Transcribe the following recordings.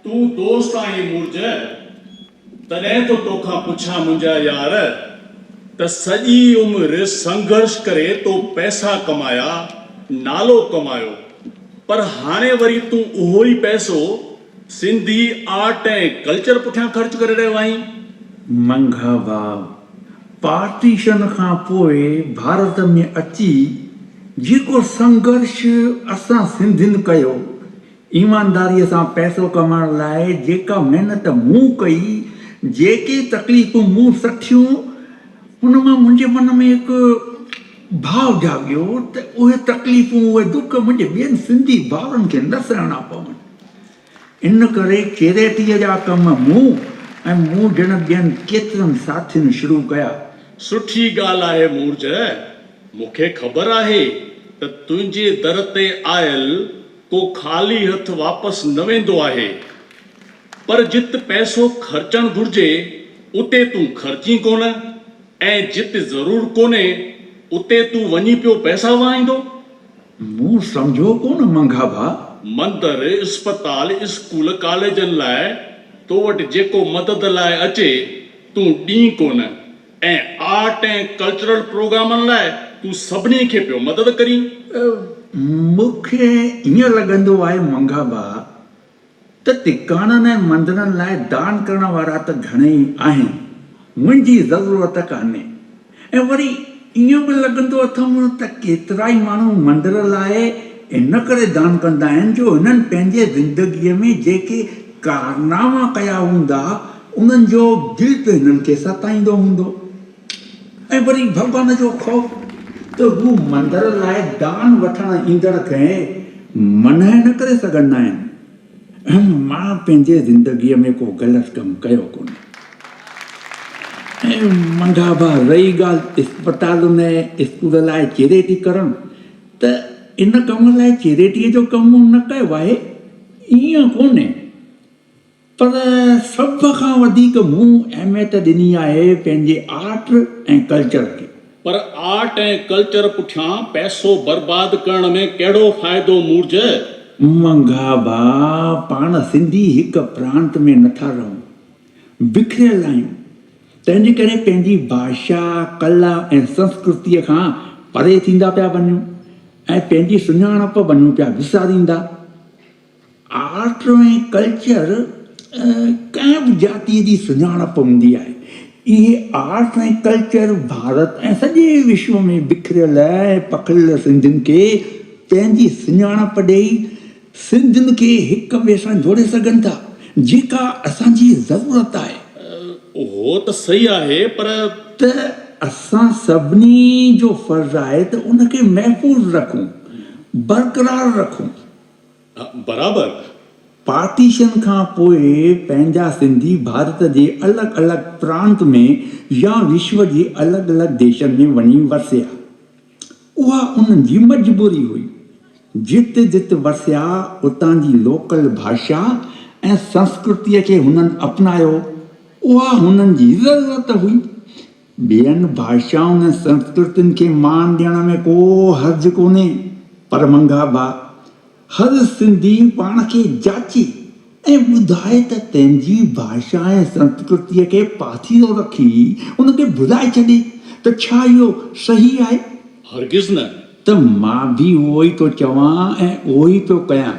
تون دوست آهين مورج، تڏهن ٿو توکان پڇان منهنجا يار ته سڄي عمر سنگهرش ڪري تو پئسا ڪمايا، نالو ڪمايو، پر هاڻي وري تون اهو ئي پئسو سنڌي آرٽ ۽ ڪلچر پٺيان خرچ ڪري رهيو آهين. منگها ڀاء، پارٽيشن کان پوء ڀارت ۾ اچي جيڪو سنگهرش اسان سنڌين ڪيو، ايمانداريء سان پئسو ڪمائڻ لاء جيڪا محنت مون ڪئي، جيڪي تڪليفون مون سٺيون، ان مان منهنجي من ۾ هڪ ڀاء جاڳيو ته اهي تڪليفون، اهي دک منهنجي ٻين سنڌي ڀائرن کي نه سهڻا پون. ان ڪري چيريٽيء جا ڪم مون ۽ مون جهڙن ٻين ڪيترن ساٿين شروع ڪيا. سٺي ڳالهه آهي مورج، مون کي خبر آهي ته تنهنجي در تي آيل ڪو خالي هٿ واپس نه ويندو آهي. پر جت پئسو خرچڻ گهرجي اتي تون خرچين ڪونه ۽ جت ضرور ڪونهي اتي تون وڃي پيو پئسا وهائيندو. مون سمجهيو ڪونه منگها ڀاء. مندر، اسپتال، اسڪول، ڪاليجن لاء تو وٽ جيڪو مدد لاء اچي تون ڏين ڪونه. ۽ آرٽ ۽ ڪلچرل پروگرامن لاء تون سڀني کي پيو مدد ڪرين. مون کي ائين لڳندو آهي منگها ڀاء ته ٽڪاڻن ۽ مندرن لاء دان ڪرڻ وارا ته گهڻيئي آهن، منهنجي ضرورت ڪانهي. ۽ وري ائين به لڳندو اٿم ته ڪيترائي ماڻهو مندر لاء ان ڪري دان ڪندا آهن جو هنن پنهنجي زندگيء ۾ جيڪي ڪارناما ڪيا هوندا انهن جو گلٽ هنن کي ستائيندو هوندو ۽ وري ڀڳوان جو خوف ته هو مندر لاء دان وٺڻ ايندڙ کي منع نه ڪري سگهندا آهن. مان پنهنجي زندگيء ۾ ڪو غلط ڪم ڪيو ڪونهي. ۽ منگهابا رهي ڳالهه اسپتالن ۽ اسڪول لاء چيريٽي ڪرڻ ته ان ڪم لاء چيريٽيء جو ڪم مون نه ڪيو آهي، ائين ڪونهي. پر سڀ کان وڌيڪ مون اهميت ڏني آهي پنهنجي آرٽ ۽ ڪلچر کي. پر آرٽ ۽ ڪلچر پٺيان پئسو برباد ڪرڻ ۾ ڪهڙو فائدو مورج؟ منگها ڀاء پاڻ سنڌي هڪ پرانت ۾ نٿا رهون. بکريل آهيون. تنهنجي ڪري پنهنجي ڀاشا، ڪلا ۽ سنسڪرتيء کان پري ٿيندا پيا وڃون ۽ پنهنجي سڃاڻپ وڃون پيا وساريندا. آرٽ ۽ ڪلچر ڪنهن به جاتيء جي سڃاڻپ هوندي آهي. اهي آرٽ ۽ ڪلچر ڀارت ۽ سڄي وشو ۾ بکريل ۽ پکڙيل سنڌين کي پنهنجي سڃاڻپ ڏيئي سنڌين کي هڪ ٻئي سان جوڙي سگهن ٿا، جيڪا اسان جي ضرورت آهي. اهو ته صحيح آهي پر. ته اسان سڀني جو فرض آهي ته ان کي محفوظ رکون، برقرار رکون. برابر. پارٽيشن کان پوء پنهنجا سنڌي ڀارت جي الڳ الڳ پرانت ۾ يا وشو جي الڳ الڳ ديشن ۾ وڃي وسيا. اها انهن جي مجبوري هئي. جت جت وسيا اتان جي لوڪل ڀاشا ۽ سنسڪرتيء کي هنن اپنايو. اها هنن جي ضرورت هئي. ٻين ڀاشائن ۽ سنسڪرتين کي مان ڏيڻ ۾ ڪو حرج ڪونهي پر منگها ڀاء هر سنڌي پاڻ کي جاچي ۽ ٻڌائي ته پنهنجي ڀاشا ۽ سنسڪرتيء کي پاسيرو رکي ان کي ڀلائي ڇڏي ته ڇا اهو صحيح آهي؟ هرگز نه. ته مان به اهو ئي ٿو چوان ۽ اهو ئي پيو ڪيان.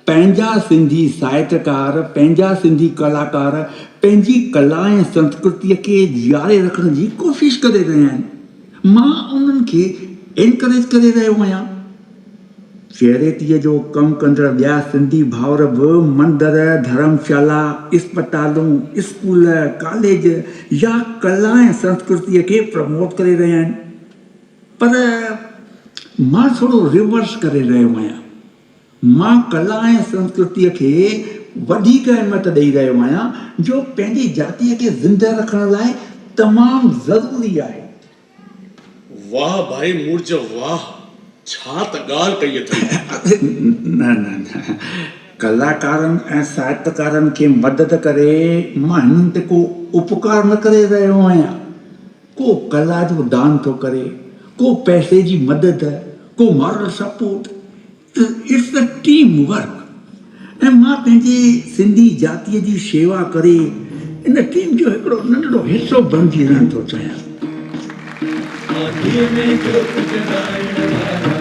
پنهنجا سنڌي ساهتڪار، پنهنجا سنڌي ڪلاڪار پنهنجي ڪلا ۽ سنسڪرتيء کي جياري رکڻ جي ڪوشش ڪري رهيا آهن. مان انهن کي انڪريج ڪري رهيو آهيان. چيريٽيء جو ڪم ڪندڙ ٻيا سنڌي ڀائر به مندر، ڌرمشالا، اسپتالون، اسڪول، ڪاليج يا ڪلا ۽ سنسڪرتيء کي پروموٽ ڪري رهيا آهن. پر مان ٿورو ريورس ڪري رهيو آهيان. مان ڪلا ۽ سنسڪرتيء کي وڌيڪ اهميت ڏئي رهيو آهيان، جو پنهنجي جاتيء کي زنده رکڻ لاء تمام ضروري آهي. واهه ڀائي مورج واهه، ڇا ته ڳالهه ڪئي اٿئي. نه نه نه، ڪلاڪارن ۽ ساهتڪارن کي مدد ڪري مان هنن تي ڪو اپڪار نه ڪري رهيو آهيان. ڪو ڪلا جو دان ٿو ڪري، ڪو پئسي جي مدد، ڪو moral support, it's a team work ۽ مان پنهنجي سنڌي جاتيء جي شيوا ڪري ان ٽيم جو هڪڙو ننڍڙو حصو بڻجي رهڻ ٿو چاهيان. آڌيء ۾ جوت جڳائڻ وارا.